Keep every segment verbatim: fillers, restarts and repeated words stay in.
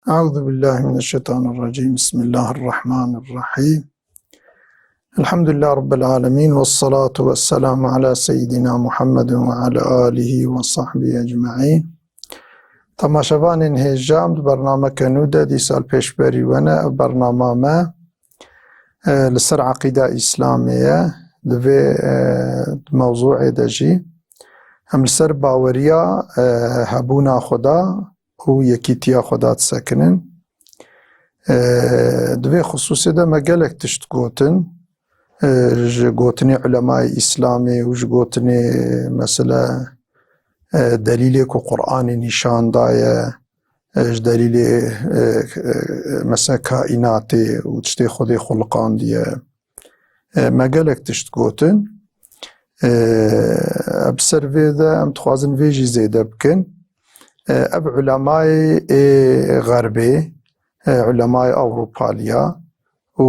أعوذ بالله من الشيطان الرجيم. بسم الله الرحمن الرحيم. الحمد لله رب العالمين، والصلاة والسلام على سيدنا محمد وعلى آله وصحبه أجمعين. Temaşevanên hêja, em di bernameke nû de dîsa li pêşberî we ne. Ev bernama me, e, li ser eqîda Îslamê ye. Di vê, e, mewzûê de jî em li ser baweriya, e, hebûna Xweda û yekîtiya Xweda disekinin. E, di vê xisûsê de me gelek tişt gotin. E, ji gotinê ulemayê Îslamê û ji gotinê, mesela, e, delîlê ku Qur'anê nîşan daye, e, ji delîlê, e, e, mesela kaînatê û tiştê Xwedê xuliqandiye. E, me gelek tişt gotin. E, bi ser vê de em dixwazin vê jî zêde bikin. E, ev ulemayê ê Xerbê, e, ulemayê Ewropaliya û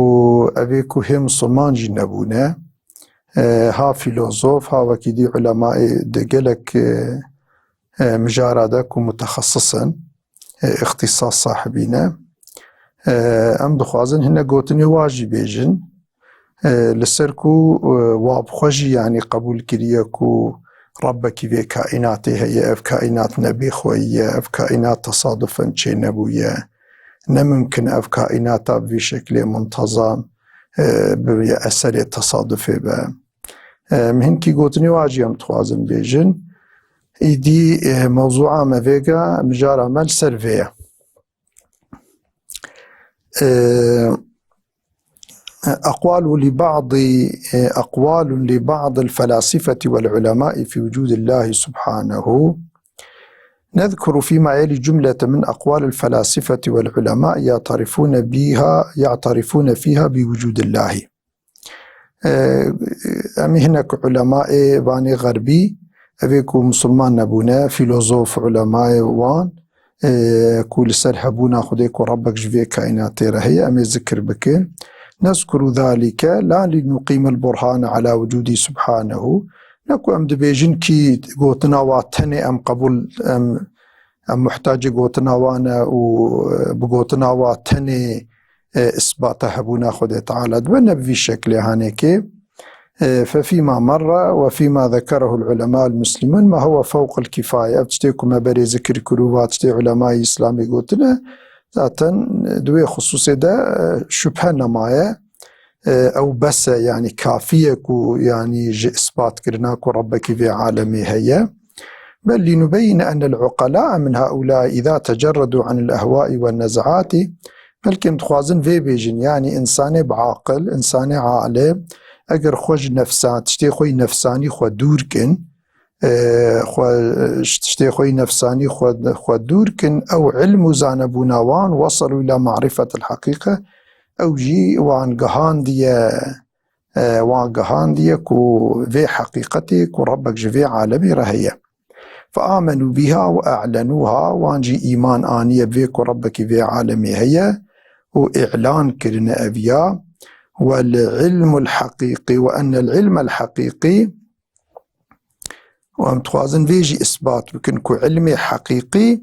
evê ku hê misilman jî nebûne, e, ha fîlozof, ha wekî dî ulemayê di gelek, e, e, mijara de ku mutexesis in, e, îxtîsas sahibî ne. E, em dixwazin hine gotinê wa jî bêjin. E, li ser ku, e, wa bi xwe jî, yanî, qebûl kiriye ku Rebbekî vê kaînatê heye, ev kaînat ne bêxweyî ye, ev kaînat tesadufan çênebûye. Ne mimkin ev kaînata bi vî şeklê muntezam, e, bi eserê tesadufê be. E, em hinkî gotinê wa jî em dixwazin bêjin. Îdî, e, mewzûa me vêga, mijara me li ser vê ye. E, أقوال لبعض، أقوال لبعض الفلاسفة والعلماء في وجود الله سبحانه. نذكر فيما يلي جملة من أقوال الفلاسفة والعلماء يعترفون بها، يعترفون فيها بوجود الله. Em hinek ulemayê vanê xerbî, evê ku misilman nebûne, fîlozof ulemayê wan, e, ku li ser hebûna Xwedê ku Rebbek ji vê kaînatê re heye, em ê zikir bikin. نذكر ذلك لا لنقيم البرهان على وجوده سبحانه. Ne ku em dibêjin kî gotina wa tenê em qebûl, em, em muhtacê gotina wan e û, e, bi gotina wa tenê, e, îsbata hebûna Xwedê Teala dibe, ne bi vî şeklê hanekê. E, ففيما مر وفيما ذكره العلماء المسلمون ما هو فوق الكفاية. Ev tiştê ku me berê zikir kir û va tiştê ulemayê Îslamê gotine, zaten di wê xisûsê de, e, şubhe nemaye. E, ew bes e, yanî kafî ye ku, yanî ji îsbatkirina ku Rebbekî vê alemê heye. بل لنبين أن العقلاء من هؤلاء إذا تجردوا عن الأهواء والنزعات، belkî em dixwazin vê bêjin, yanî însanê bi aqil, însanê alim, eger xwe ji nefsa-, tiştê xwe yî nefsanî xwe dûr kin, e, xwe, ji tiştê xwe yî nefsanî xwe, xwe dûr kin, ew ilm û zanebûna wan, وصلوا إلى معرفة الحقيقة، ew jî wan gihandiye, e, wan gihandiye ku vê heqîqetê ku Rebbek ji vê alemê re heye. فآمنوا بها وأعلنوها، wan jî îman aniye bi vê ku Rebbekî vê alemê heye û îlan kirine ev ya. والعلم الحقيقي، وأن العلم الحقيقي، û em dixwazin vê jî îsbat bikin ku ilmê heqîqî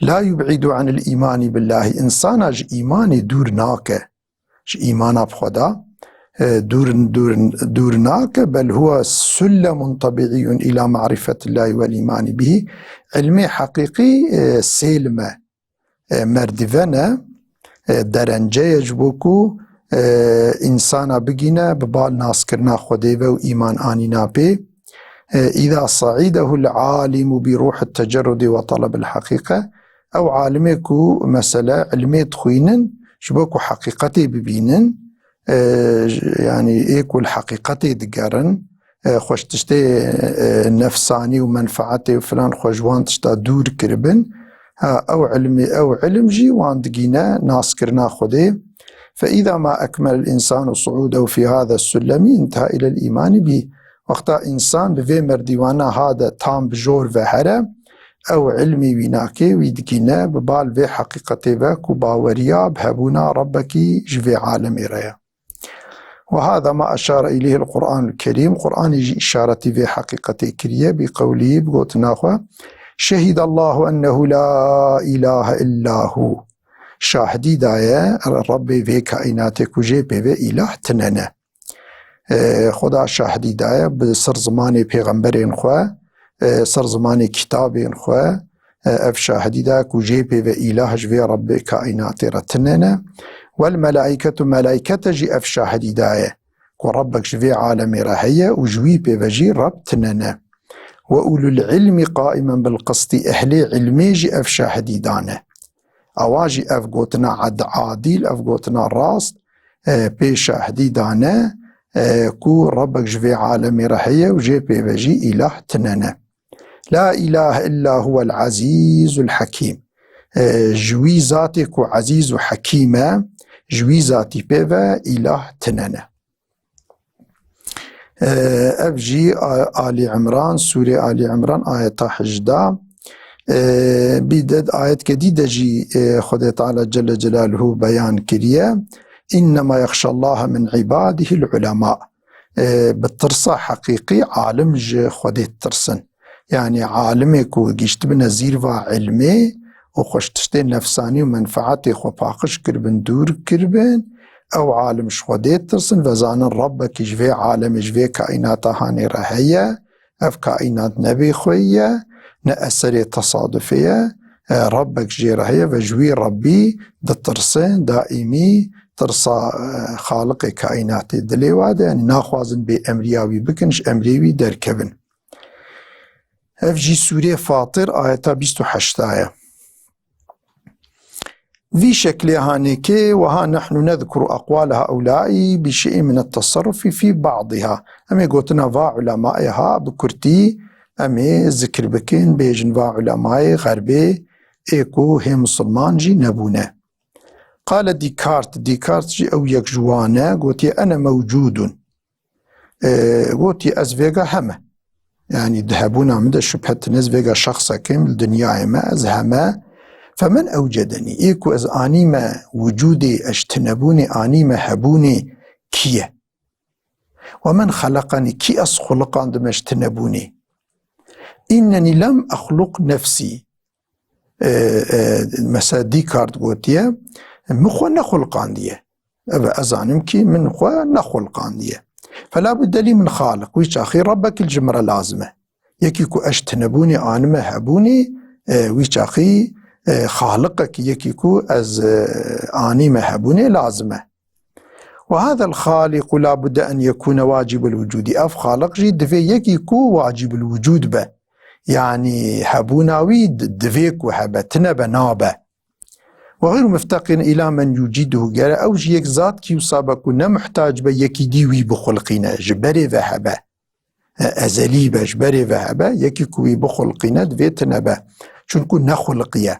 لا يبعد عن الإيمان بالله، însana ji îmanê dûr nake. Ji îmana bi Xweda, e, dûr, dûr, dûr nake, بل هو سلم طبيعي إلى معرفة الله والإيمان به. Ilmê heqîqî, e, sêlim e, e, merdiven e, e, derence ye ji bo ku, e, însana bigîne bi bal naskirina Xwedê ve û îman anîna pê. E, إذا صعده العالم بروح التجرد وطلب الحقيقة، ew alimê ku mesele ilmê dixwînin, ji bo ku heqîqetê bibînin, e, j-, yanî ê ku li heqîqetê digerin, e, xwe ji tiştê, e, nefsanî û menfaetê û filan xwe ji wan tişta dûr kiribin, ha, ew ilmê, ew ilim jî wan digîne naskirina Xwedê. فإذا ما أكمل الإنسان صعوده في هذا السلم انتهى إلى الإيمان به. Wexta însan bi vê merdîwana ha de tam bi jor ve here, ew ilmî wî nake, wî digîne bi bal vê heqîqetê ve ku baweriya bi hebûna Rebbekî ji vê alemê re ye. وهذا ما أشار إليه القرآن الكريم، Qur'anê jî îşaretî vê heqîqetê kiriye, بقوله، bi gotina xwe: شهد الله أنه لا إله إلا هو. şahidî daye Rebbê vê kaînatê ku jê pê ve îlah tine ne. E, Xweda şahidî daye bi ser zimanê pêxemberên xwe, e, ser zimanê kitabên xwe, e, ev şahidî daye ku jê pê ve îlah ji vê Rebbê kaînatê re tine ne. Wel melaîketu, melaîkete jî ev şahidî daye ku Rebbek ji vê alemê re heye û ji wî pê ve jî Reb tine ne. Ve ulul ilmi qaimen bil qistî, ehlê ilmê jî ev şahidî dane. Ewa jî ev gotina ad-, adîl, ev gotina rast, e, pê şahidî dane, e, ku Rebbek ji vê alemê re heye û jê pê ve jî îlah tine ne. La ilahe illa huwel azîzul hakîm. E, ji wî zatê ku ezîz û hekîm e, ji wî zatî pê ve îlah tine ne. E, ev jî a-, Alî Imran, Sûrê Alî Imran, ayeta hejdeh. E, bî de ayetke dî de jî, e, Xwedê Teala Celle Celaluhu beyan kiriye. "İnnemâ yexşallâhe min ibadihil ulemâ." E, bi tirsa heqîqî alim ji Xwedê ditirsin. Yanî alimê ku gihiştibine zîrva ilmê û xwe ji tiştê nefsanî û menfaetê xwe paqij kiribin, dûr kiribin, ew alim ji Xwedê ditirsin, ve zanin Rebbekî ji vê alemê, ji vê kaînata hanê re heye, ev kaînat ne bêxweyî ye, ne eserê tesadufê ye, e, Rebbek jê re heye ve ji wî Rebbî ditirsin, daîmî tirsa, e, Xaliqê kaînatê dilê wa de, yanî naxwazin bê emriya wî bikin, ji emrê wî derkevin. Ev jî Sûrê Fatir ayeta bîst û heşt ye. Vî şeklê hanê ke, "Ve ha nahnu nezkuru aqwale haulaî bi şey'in min et-tasarrufi fî ba'diha." Em ê gotina va ulemayê ha bi kurtî em ê zikir bikin, bêjin va ulemayê xerbê ê ku hê misilman jî nebûne. Qale Descartes, Descartes jî ew yek ji wan e, gotiye, "Ene mewcûdun." E, gotiye, "Ez vêga heme." Yanî di hebûna min de şubhet tine, ez vêga şexsekê me, li dinyayê me, ez heme. Femen ewcedenî, ê ku ez anîme wicûdê, ez ji tinebûnê anîme hebûnê, kî ye? Ve men xeleqenî, kî ez xuliqandime ji tinebûnê? Înnenî lem exluq nefsî. E, e, mesela Descartes gotiye, "Min xwe nexulqandiye." Ev ez zanim kî min xwe nexulqandiye. Fela budde lî min xaliq, wî çaxî Rebbekî ji min re lazim e. Yekî ku ez ji tinebûnê anime hebûnê, e, wî çaxî, e, xaliqekî, yekî ku ez, e, anîme hebûnê lazim e. "Ve hadel xaliqu la budde en yekûne wacibul wicûdî." Ev xaliq jî divê yekî ku wacibul wicûd be. Yanî hebûna wî di-, divê ku hebe, tine be, nabe. "Ve xeyru mufteqin îla men yuciduhu." Gere ew jî yek zat kî wisa be ku ne muhtac be yekî dî wî bixulqîne, ji berê ve hebe. E, ezelî be, ji berê ve hebe, yekî ku wî bixulqîne, divê tine be. Çunku nexulqiye.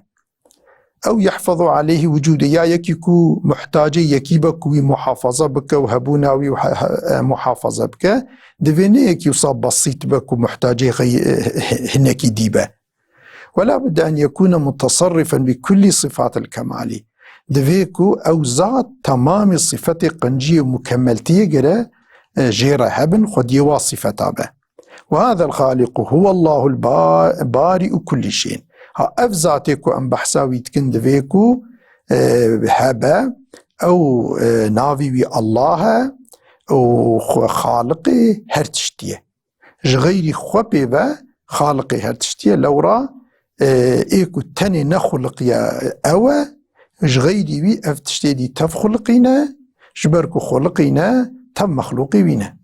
Ew yehfezu aleyhi wucûdê, ya yekî ku muhtacê yekî be ku wî muhafaza bike û hebûna wî û he-, he-, e, muhafaza bike, divê ne yekî wisa besît be ku muhtacê xey-, e, he-, hinekî dî be. Wela budde en yekûne mutasarrifen bi kullî sifatil kemalî. Divê ku ew zat temamê sifetê qenciyê û mukemmeltiyê gere, e, jê re hebin, xwediyê wa sifeta be. "Ve hadel xaliqu huwallahul ba-, bari'u kulli şeyin." Ha, ev zatê ku em behsa wî dikin divê ku, e, hebe, ew, e, navî wî Allah e û xwe xaliqê her tiştî ye. Ji xeyrî xwe pê ve xaliqê her tiştî ye. Lewra, e, ê ku tenê nexuliqiye ew e, ji xeyrî wî ev tiştê dî tev xuliqîne, ji ber ku xuliqîne tev mexlûqî wî ne.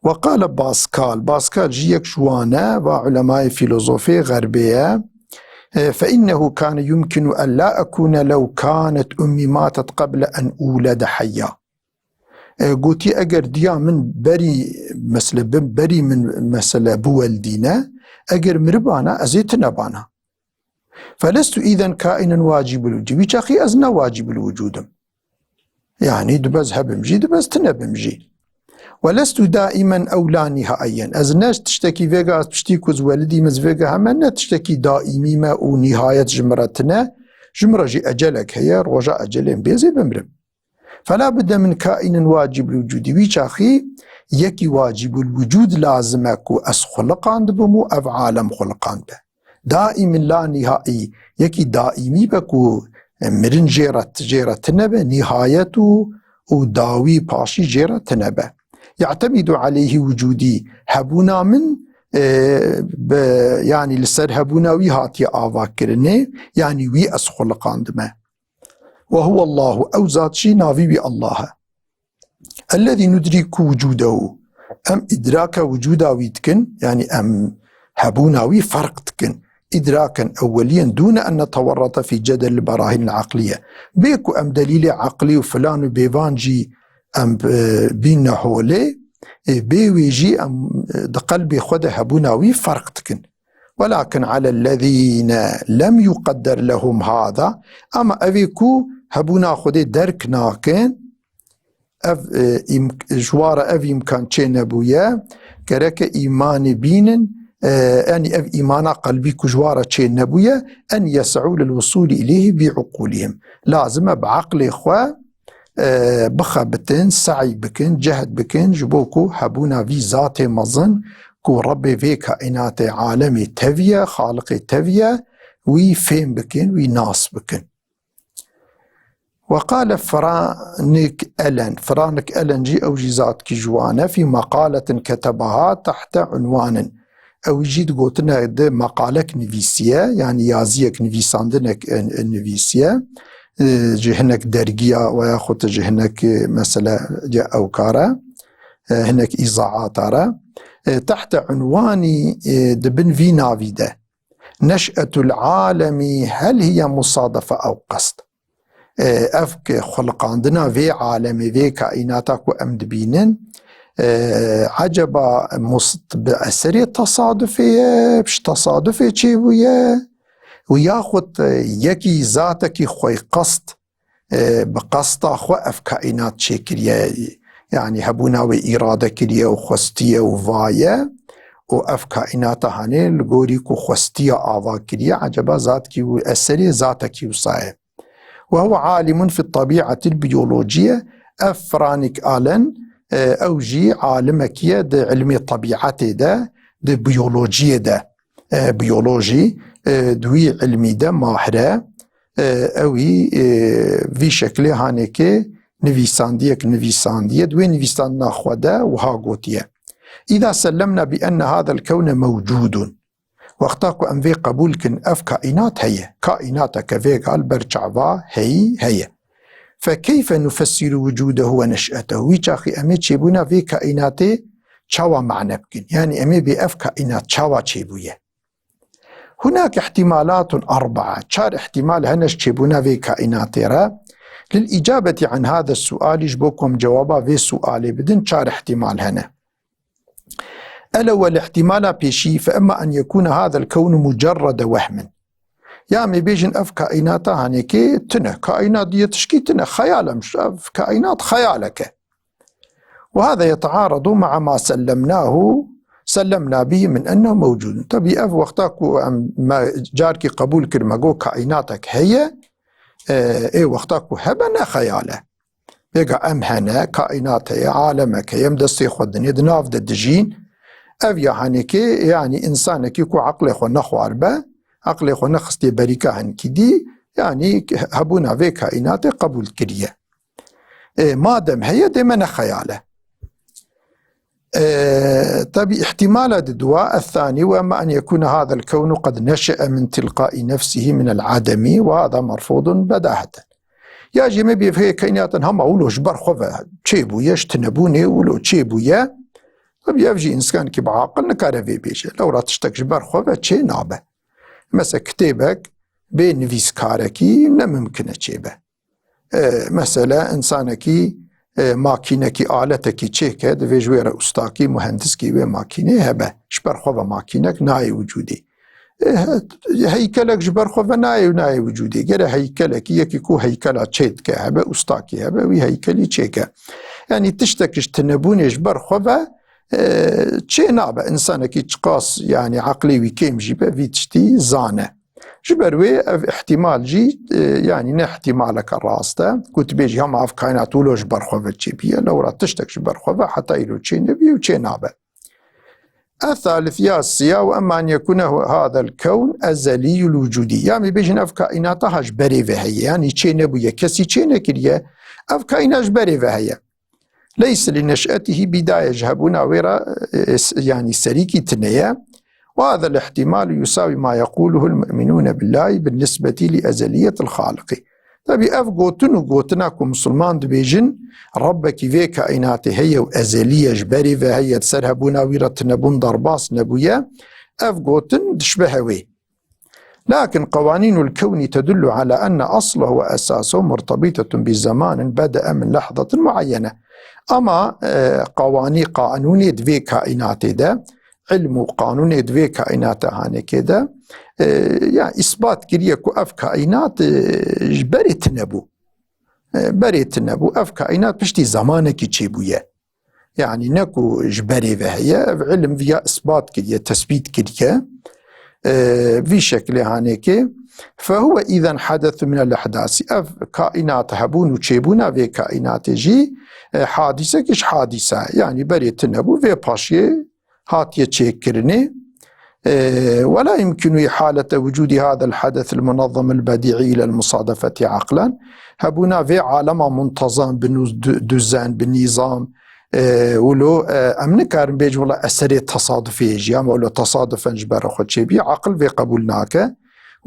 Ve qale Pascal, Pascal jî yek ji wan e, va ulemayê fîlozofê xerbê ye. E, "Fe innehu kane yumkinu en la ekune lew kanet ummî matet qeble en ulede heyya." E, gotî, "Eger diya min berî, mesele bi-, berî min mesele biweldîne, eger miribana, ez ê tinebana. Felestu îden kaînen wacîbul wucûd." Wî çaxî ez ne wacîbul wucûd im. Yanî dibe ez hebim jî, dibe ez tinebim jî. "Ve lestu daimen ew la nihaiyen." Ez ne tiştekî vêga, ez piştî ku ez welidî me, ez vêga heme ne tiştekî daîmî me û nihayet ji min re tine. Ji min re jî ecelek heye, roja ecelê min bê ez ê bimrim. "Fela budde min kaînin wacibul wucûdî." Wî çaxî yekî wacibul wucûd lazim e ku ez xuliqandibim û ev alem xuliqandibe. دائم لا نهائي، yekî daîmî be ku, e, mirin jê re, jê re tine be, nihayet û, û dawî paşî jê re tine be. يعتمد عليه وجودي، hebûna min, e, bi, yanî li ser hebûna wî hatiye avakirinê, yanî wî ez xuliqandime. وهو الله، ew zat jî navî wî Allah e. الذي ندرك وجوده، em îdraka wicûda wî dikin, yanî em hebûna wî ferq dikin. إدراكا أوليا دون أن نتورط في جدل البراهين العقلية. Bê ku em delîlê eqlî û filan û bêvan jî em, e, bîne holê, e, bê wê jî em, e, di qelbê xwe de hebûna wî ferq dikin. ولكن على الذين لم يقدر لهم هذا، ama evê ku hebûna Xwedê derk nakin, ev, e, îmk-, ji wa re ev îmkan çê nebûye, gereke îmanê bînin, e, yanî ev îmana qelbî ku ji wa re çê nebûye, أن يسعوا للوصول إليه بعقولهم. Lazim e bi eqlê xwe, e, bixebitin, se'y bikin, cehd bikin, ji bo ku hebûna vî zatê mezin ku Rebbê vê kaînatê, alemê teviye, Xaliqê teviye, wî fêm bikin, wî nas bikin. وقال فرانك ألن، فرانك ألن jî ew jî zatkî ji wan e, في مقالة كتبها تحت عنوان. Ew jî digotin e, di meqalek nivîsiye, yanî yaziyek, nivîsandinek, e, nivîsiye, e, ji hinek dergiya we yaxud ji hinek, e, mesele ya ew kare, e, hinek îzaata re, e, تحت عنوان، e, di bin vî navî de. نشأة العالم هل هي مصادفة أو قصد؟ E, ev ki xuliqandina vê alemê, vê kaînata ku em dibînin, e, eceba mus-, bi eserê tesadufê ye, bi tesadufê çêbûye, û yaxud, e, yekî zatekî xweyqest, e, bi qesta xwe ev kaînat çêkiriye, yanî hebûna wê îrade kiriye û xwestiye û vaye û ev kaînata hanê li gorî ku xwestiya ava kiriye, eceba zatkî û eserê zatekî wisa ye. وهو عالم في الطبيعة البيولوجية. Ev Frank Allen, e, ew jî alimekî ye di ilmê tebîetê de, di biyolojiyê de. E, biyolojî, e, di wî ilmî de mahir e. E, ewî, e, vî şeklê hanekê nivîsandiyek nivîsandiye. Di wê nivîsandina xwe de wiha gotiye: إذا سلمنا بأن هذا الكون موجود، Wexta ku em vê qebûl kin, ev kaînat heye. Kaînateke vêga li ber çava heyî heye. فكيف نفسر وجوده ونشأته؟ Wî çaxî em ê çêbûna vê kaînatê çawa mane bikin? Yanî em ê bê ev kaînat çawa çêbûye? هناك احتمالات أربعة. Çar ihtimal hene ji çêbûna vê kaînatê re. للإجابة عن هذا السؤال، ji bo ku em cewaba vê sualê bidin, çar ihtimal hene. الأول، احتمالا pêşî، فإما أن يكون هذا الكون مجرد وهم. Ya em ê bêjin ev kaînata hanekê tune. Kaînat diye tişkî tune. Xeyal em, ev kaînat xeyaleke. وهذا يتعارض مع ما سلمناه، سلمنا به من أنه موجود. Tabii ev wexta ku em, me carkî qebûl kir, me got kaînatek heye, e, ê wexta ku hebe ne xeyal e. Vêga em hene, kaînat heye, alemek heye, em destê xwe dinê, di nav de dijîn. Ev ya hanekê, yanî însanekî ku eqlê xwe nexwar be, eqlê xwe nexistiye berîka hinkî dî, yanî hebûna vê kaînatê qebûl kiriye. E, madem heye, dê me ne xeyal e. E, tabii ihtimala di dua, الثاني، وأما أن يكون هذا الكون قد نشأ من تلقاء نفسه من العدم، وهذا مرفوض بداهة. Ya jî me bê vê kaînatên hema wilo ji ber xwe ve çêbûye, ji tinebûnê wilo çêbûye. Tabii ev jî însanekî bi aqil nikare vê bêje. Lewra tiştek ji ber xwe ve çê nabe. Mesela kitêbek bê nivîskarekî ne mimkin e çêbe. E, mesela însanekî, e, makînekî, aletekî çêke, divê ji wê re ustakî, muhendiskî wê makînê hebe. Ji ber xwe ve makînek nayê wicûdê. E, he-, heykelek ji ber xwe ve nayê û nayê wicûdê. Gere heykelekî, yekî ku heykela çê dike hebe, ustakî hebe, wî heykelî çêke. Yanî tiştek ji tinebûnê ji ber xwe ve, e, çê nabe. Însanekî çiqas, yanî eqlê wî kêm jî be, vî tiştî zane. Ji ber wê ev ihtimal jî, e, yanî ne ihtimaleke rast e. Ku tu bêjî hema ev kaînat wilo ji ber xwe ve çêbûye, lewra tiştek ji ber xwe ve heta îro çê nebûye û çê nabe. الثالث ya siya, وأما أن يكون هذا الكون أزلي الوجود. Ya em ê bêjin ev kaînata ha ji berê ve heye, yanî çê nebûye, kesî çê nekiriye. Ev kaîna ji berê ve heye. ليس لنشأته بداية, ji hebûna wê re, e, s-, yanî serîkî tune ye. وهذا الاحتمال يساوي ما يقوله المؤمنون بالله بالنسبة لأزلية الخالق. Tabî ev gotin û gotina ku misilman dibêjin, Rabbekî vê kaînatê heye û ezelî ye, ji berê ve heye, di ser hebûna wî re tunebûn derbas nebûye, ev gotin dişbihe wê. لكن قوانين الكون تدل على أن أصله وأساسه مرتبطة بزمان بدأ من لحظة معينة. Ama, e, qawanî, qanûnê di vê kaînatê de, ilm û qanûnê di vê kaînata hanekê de, e, ya îspat kiriye ku ev kaînat, e, ji berê tune bû. E, berê tune bû. Ev kaînat piştî zamanekî çêbûye. Yanî ne ku ji berê ve heye, ev ilim viya îspat kiriye, tesbît kiriye. E, vî şeklê hanekê. فهو إذا حدث من الأحداث. Ev kaînat hebûn û çêbûna vê kaînatê jî, e, hadîsekî ji hadîsa. Yanî berê tune bû, vê paşiyê hatiye çêkirinê. E, ولا يمكن إحالة وجود هذا الحدث المنظم البديع إلى المصادفة عقلا. Hebûna vê alema muntezam bi nû-, du-, duzen, bi nîzam, e, wilo, e, em nikarin bêjin wela eserê tesadufê jî, ya wilo tesadufen ji ber xwe çêbî, aqil vê qebûl nake.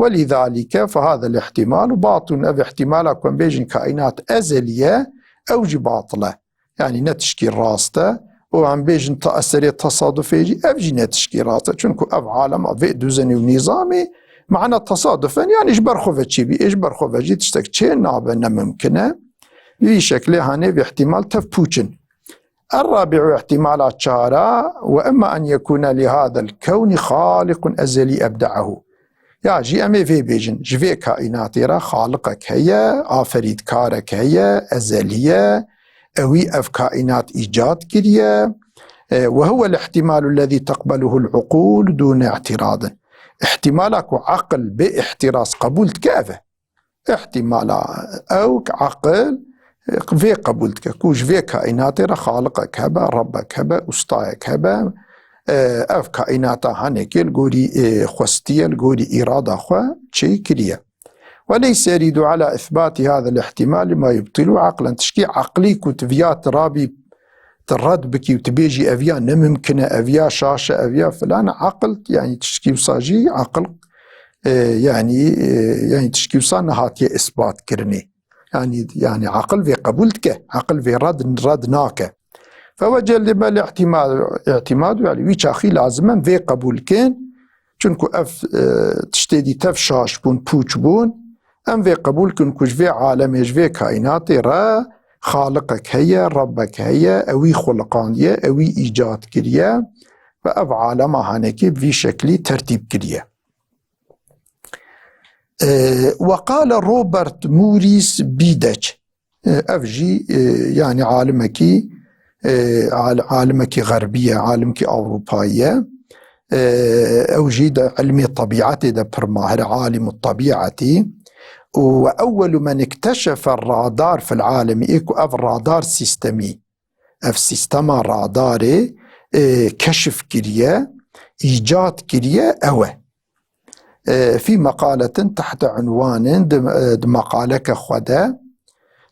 ولذلك فهذا الاحتمال باطل. Ev ihtimala ku em bêjin kaînat ezelî ye, ew jî batil e. Yanî ne tişkî rast e. Û em bêjin ta eserê tesadufê jî, ev jî ne tişkî rast e. Çunku ev alema vê duzenî û nîzamê mana tesadufen, yanî ji ber xwe ve çêbî, ê ji ber xwe ve jî tiştek çê nabe, ne mimkin e. Vî şeklê hanê vê ihtimal tev pûç in. الرابع, ihtimala çara, وأما أن يكون لهذا الكون خالق أزلي أبدعه. Ya jî em ê vê bêjin, ji vê kaînatê re xaliqek heye, aferîdkarek heye, ezelî ye, ewî ev kaînat îcad kiriye. E, وهو الاحتمال الذي تقبله العقول دون اعتراض. Îhtimala ku aqil bê îhtiraz qebûl dike ev e. Îhtimala ew ki aqil, e, vê qebûl dike ku ji vê kaînatê re xaliqek hebe, Rebbek hebe, ustayek hebe, e, ev kaînata hanekê li gorî, e, xwestiye, li gorî îrada xwe çêkiriye. وليس يرد على إثبات هذا الاحتمال ما يبطله عقلا. Tişkî aqlî ku tu viya tu rabî, tu red bikî û tu bêjî ev ya ne mimkin e, ev ya şaş e, ev ya filan e, aqil, yanî tişkî wisa jî aqil, e, yanî, e, yanî tişkî wisa nehatiye îsbat kirinê. Yanî, yanî aqil vê qebûl dike, aqil vê red, red nake. فوجب الاعتماد, اعتماد, yanî wî çaxî lazim e em vê qebûl kin. Çunku ev, e, tiştê dî tev şaş bûn, pûç bûn. Em vê qebûl kin ku ji vê alemê, ji vê kaînatê re Xaliqek heye, Rebbek heye, ewî xuliqandiye, ewî îcad kiriye ve ev alema hanekê bi vî şeklî tertîb kiriye. E, وقال روبرت موريس بيدج. E, ev jî, e, yanî alimekî, e, al-, alimekî xerbî ye, alimekî Ewropayî ye. E, ew jî di ilmê tebîetê de pir mahir e, alimu tebîetî. Û وأول من اكتشف الرادار في العالم, ê ku ev radar sîstemî, ev sîstema radarê, e, keşif kiriye, îcad kiriye, ew e. E, في مقالة تحت عنوان, di, e, di meqaleke xwe de,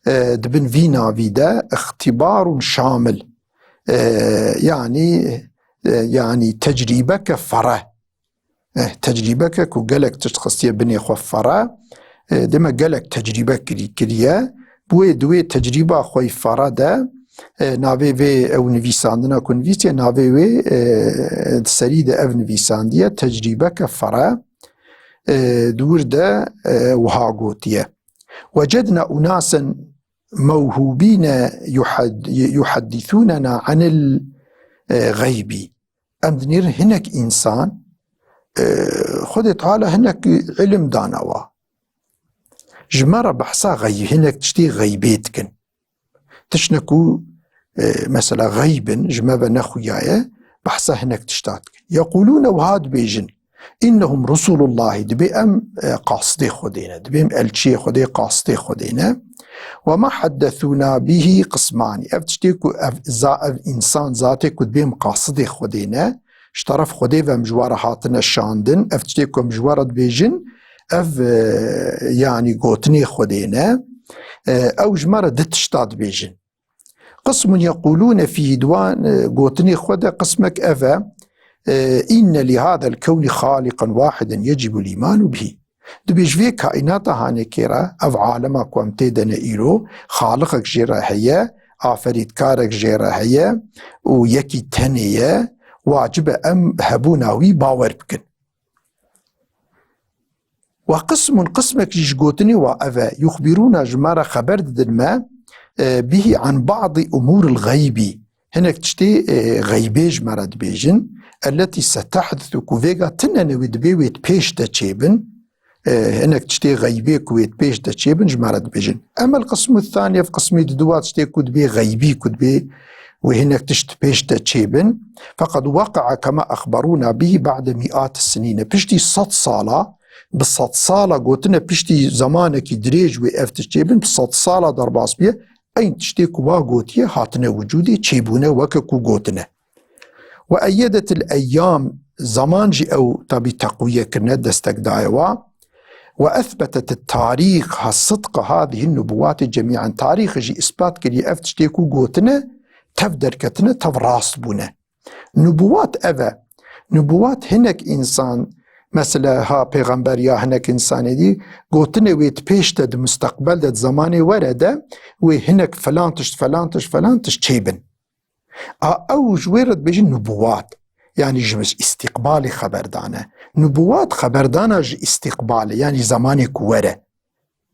e, di bin vî navî de, اختبار شامل, e, yanî, e, yanî tecrîbeke fere. Eh, tecrîbeke ku gelek tişt xistiye binê xwe fere, e, deme gelek tecrîbe kirî-, kiriye. Bi wê di wê tecrîba xwe yî fere de, e, navê vê ew nivîsandina ku nivîsiye, navê wê, e, di serî de ev nivîsandiye, tecrîbeke fere, e, di wir de, e, wiha gotiye. وجدنا أناسا موهوبين يحد-، يحدثوننا عن الغيب. Em dinêrin hinek însan, e, Xwedê Teala hinek ilim dana wa. Ji me re behsa xey-, hinek tiştê xeybê dikin. Tiştine ku, e, mesela xeyb in, ji me ve nexuyaye, behsa hinek tişta dikin. يقولون, wiha dibêjin, إنهم رسل الله, dibê em, e, qasidê Xwedê ne, dibê em elçiyê Xwedê, qasidê Xwedê ne. وما حدثونا به قسمان. Ev tiştê ku ev za-, ev însan, zatê ku dibê em qasidê Xwedê ne, Ji teref Xwedê ve em ji we re hatine şandin. Ev tiştê ku em ji we re dibêjin, ev, e, yanî gotinê Xwedê ne. E, ew ji me re di tişta dibêjin. قسم يقولون فيه, di wan, e, gotinê xwe de qismek ev e, e, إن لهذا الكون خالقا واحدا يجب الإيمان به. Dibê ji vê kaînata hanekê re, ev alema ku em tê de ne îro, xaliqek jê re heye, aferîtkarek jê re heye û yekî tenê ye, wacib e em hebûna wî bawer bikin. وقسم, qismek jî ji gotinê wa ev e, يخبرون, ji me re xeber didin me, e, به عن بعض أمور الغيب. Hinek tiştê, e, xeybê ji me re dibêjin. التي ستحدث, ku vêga tine ne wê dibê wê di pêş de çêbin. E, hinek tiştê xeybê ku wê di pêş de çêbin ji me re dibêjin. أما القسم الثاني, ev qismê diduwa tiştê ku dibê xeybî, ku dibê wê hinek tişt di pêş de çêbin. فقد وقع كما أخبرونا به بعد مئات السنين. Piştî sed sala, bi sed sala gotine, piştî zemanekî dirêj wê ev tişt çêbin, bi sed sala derbas bûye, eyn tiştê ku wa gotiye hatine wicûdê, çêbûne weke ku gotine. وأيدت الأيام, zeman jî ew tabî teqwiye kirine, destek daye wa. وأثبتت التاريخ صدق هذه النبوات جميعا. Tarîxê jî îspat kiriye ev tiştê ku gotine, tev derketine, tev rast bûne. Nubûwat ev e. Nubûwat hinek însan, mesela ha pêxember ya hinek însanê dî, gotine wê di pêş de, di misteqbel de, di zemanê were de, wê hinek filan tişt, filan tişt, filan tişt çêbin. A, ew ji wê re dibêjin nubûwat. Yanî ji îstîqbalê xeber dane. Nubûwat xeberdana ji îstîqbalê, yanî zemanê ku were.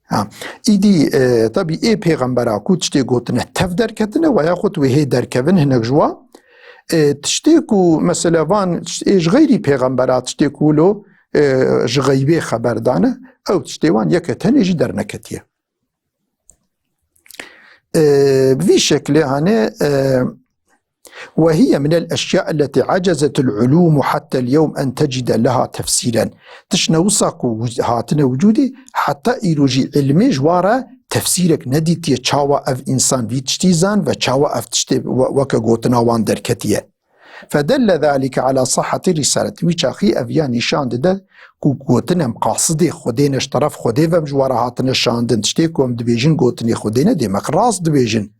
Ha. Îdî, e, tabî ê pêxembera ku tiştê gotine tev derketine, we yaxud wê hê derkevin hinek ji wa. E, tiştê ku mesela van, ê ji xeyrî pêxembera tiştê ku wilo, e, ji xeybê xeber dane, ew tiştê wan yeke tenê jî derneketiye. E, bi vî şeklê hane, e, وهي من الأشياء التي عجزت العلوم حتى اليوم أن تجد لها تفسيرا. Tiştine wisa ku wic-, hatine wicûdê, heta îro jî ilmê ji wa re tefsîrek nedîtiye, çawa ev însan vî tiştî zan ve çawa ev tiştê we-, weke gotina wan derketiye. فدل ذلك على صحة الرسالة. Wî çaxî ev ya nîşan dide ku gotin em qasidê Xwedê ne, ji teref Xwedê ve em ji we re hatine şandin. Tiştê ku em dibêjin gotinê Xwedê ne, demek rast dibêjin.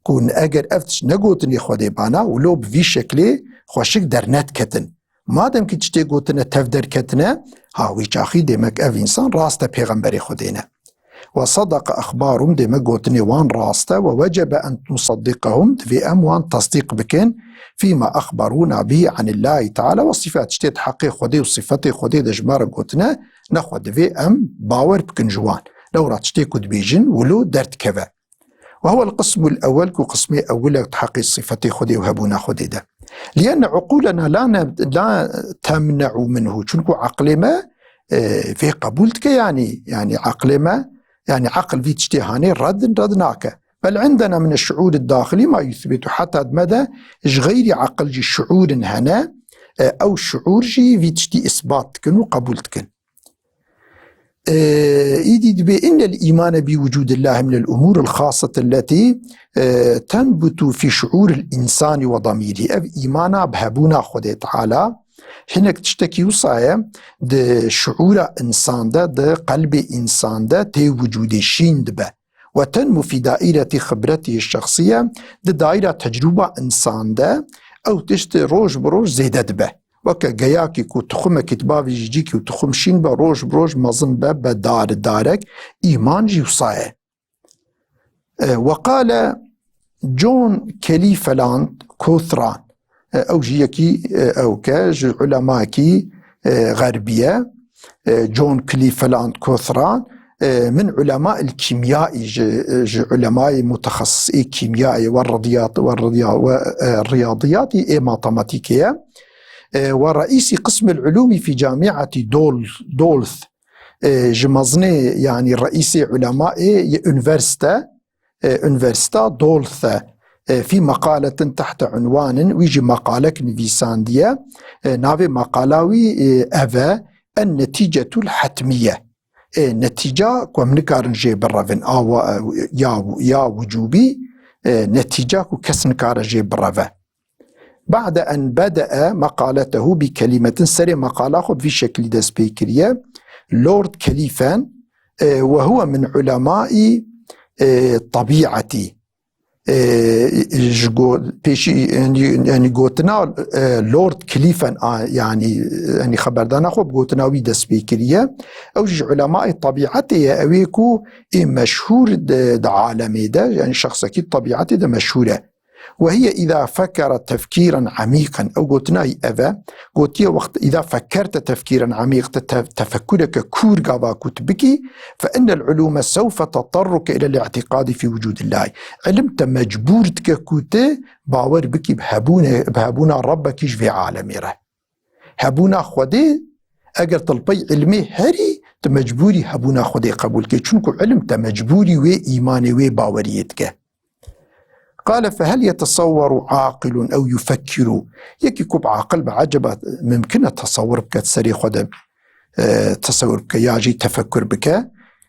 Ku eger ev tişt ne gotinê Xwedê bana, wilo bi vî şeklê xweşik dernedketin. Madem ki tiştê gotine tev derketine, ha wî çaxî demek ev însan rast e pêxemberê Xwedê ne. وصدق أخبارهم, demek gotinê wan rast e, ووجب أن نصدقهم, divê em wan tesdîq bikin, فيما أخبرونا به عن الله تعالى وصفاته, tiştê di heqê Xwedê û sifetê Xwedê de ji me re gotine, nexwe divê em bawer bikin ji wan. Lewra tiştê ku dibêjin wilo derdikeve. وهو القسم الأول, ku qismê ewil e di heqê sifetê Xwedê û hebûna Xwedê de. لأن عقولنا لا ن-، لا تمنع منه, çunku eqlê me, e, vê qebûl dike, yanî, yanî eqlê me, yanî eql vî tiştê hanê red, red nake. بل عندنا من الشعور الداخلي ما يثبت, heta di me de ji xeyrî eql jî şuûrin hene, e, ew şuûr jî vî tiştî îsbat dikin û qebûl dikin. E, îdî dibê إن الإيمان بوجود الله من الأمور الخاصة التي, e, تنبت في شعور الإنسان وضميره. Ev îmana bi hebûna Xwedê Teala hinek tiştekî wisa ye di şuûra însan de, di qelbê însan de tê wicûdê şîn dibe. وتنمو في دائرة خبرته الشخصية, di daîra tecrûba însan de ew tişt roj bi roj zêde dibe. Weke geyakî ku tuxumekî di bavê jî cîkî û tuxum şîn be, roj bi roj mezin be, be dar, darek, îman jî wisa ye. E, وقال John Cleveland Cothran, e, ew jî yekî, e, ew ke ji ulemakî, e, xerbî ye. E, John Cleveland Cothran, e, min ulema il kîmyayî ji, ji ulemayê mutexesisê kîmyayê we riyadiyat, we riya-, we, e, riyadiyatî ê matematîkê ye. E, we reîsî qism il ulûmî fî camîatî Dol-, Dolth, e, ji mezinê, yanî reîsê ulemayê yê unîversîte, e, Unîversîta Dolth e, e, fî meqaletin tehte unwanin, wî jî meqalek nivîsandiye. E, navê meqala wî, e, ev e, En-Netîcetul Hetmiye. E, netîca ku em nikarin jê birevin, a wa-, ya, ya wicûbî, e, netîca ku kes nikare jê bireve. بعد أن بدأ مقالته بكلمة، serê meqala xwe bi vî şeklî dest pê kiriye: Lord Kelîfen, e, وهو من علماء، e، طبيعتي. E, ji go-, pêşî, yanî, yanî gotina, e, Lord Kelîfen, a, yanî, yanî xeberdana xwe bi gotina wî dest pê kiriye. Ew jî ji ulemaê tebîetê ye, ew ê ku ê meşhûr di, di alemê de, yanî şexsekî tebîetê de meşhûr e. وهي إذا فكرت تفكيرا عميقا. Ew gotina wî ev e. Gotiye, wext إذا فكرت تفكيرا عميقا, te, te, tefekkureke kûr gava ku tu bikî, فإن العلوم سوف تضطرك إلى الاعتقاد في وجود الله. Ilim te mecbûr dike ku tu bawer bikî bi hebûnê, bi hebûna Rebbekî ji vê alemê re. Hebûna Xwedê, eger tu li pey ilmê herî, tu mecbûrî hebûna Xwedê qebûl kê. Çunku ilim te mecbûrî wê îmanê, wê baweriyê dike. قال: فهل يتصور عاقل أو يفكر؟ Yekî ku bi aqil be, eceba mimkin e tesewir bike, di serê xwe de, e, tesewir bike ya jî tefekkur bike.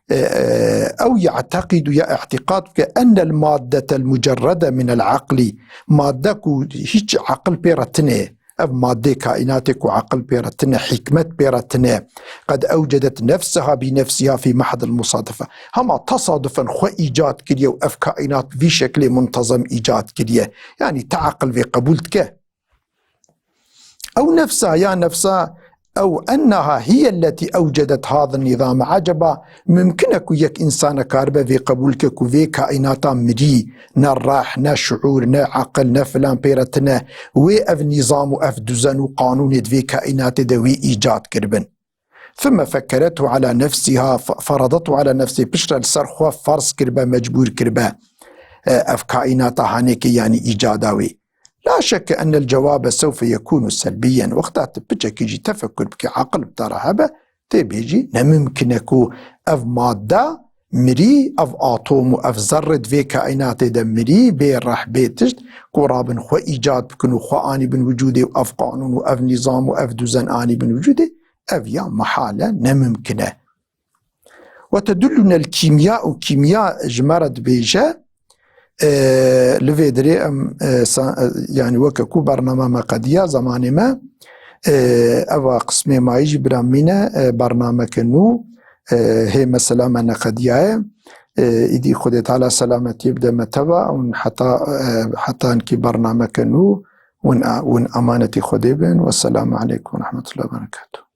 E, e, ew يعتقد, ya îtîqad bike, أن المادة المجردة من العقل, madde ku hiç aqil pê re tine, ev madê kaînatê ku aqil pê re tine, hikmet pê re tine, قد أوجدت نفسها بنفسها في محض المصادفة. Hema tesadufan xwe îcad kiriye û ev kaînat vî şeklê muntezem îcad kiriye. Yanî te aqil vê qebûl dike. Ew nefsa, ya nefsa, ew enneha hiye lletî ewcedet hadin nîzame. Eceba mimkin e ku yek însane karibe vê qebûl ke ku vê kaînata mirî, ne reh, ne şuûr, ne aqil, ne filan pê re tine, wê ev nîzam û ev duzen û qanûnê di vê kaînatê de wê îcad kiribin. ثم فكرته على نفسها، ف-، فرضته على نفسها، piştre li ser xwe ferz kiribe, mecbûr kiribe, e, ev kaînata hanê ke, yanî îcada wê. لا شك أن الجواب سوف يكون سلبيا. Wexta tu piçekî jî tefekkur bikî, aqil bi te re hebe, tê bêjî ne mimkin e ku ev madde mirî, ev atom û ev zerrê di vê kaînatê de mirî, bê reh, bê tişt, ku rabin xwe îcad bikin û xwe anîbin wicûdê û ev qanûn û ev nîzam û ev duzen anîbin wicûdê, ev ya mehal e, ne mimkin e. وتدلنا الكيمياء, û kîmya ji me re dibêje, e, li vê dirê em, e, sa-, e, yanî weke ku bername me qediya, zemanê me, e, eva qismê mayî jî bira mîne, e, bernameke nû, e, hê mesela me neqediyaye. E, îdî Xwedê Teala selametiyê bide me teva, hûn heta, e, heta hinkî bernameke nû, hûn a-, hûn emanetî Xwedê bin. Wesselamu aleykum ve rahmetullahi ve berekatuhu.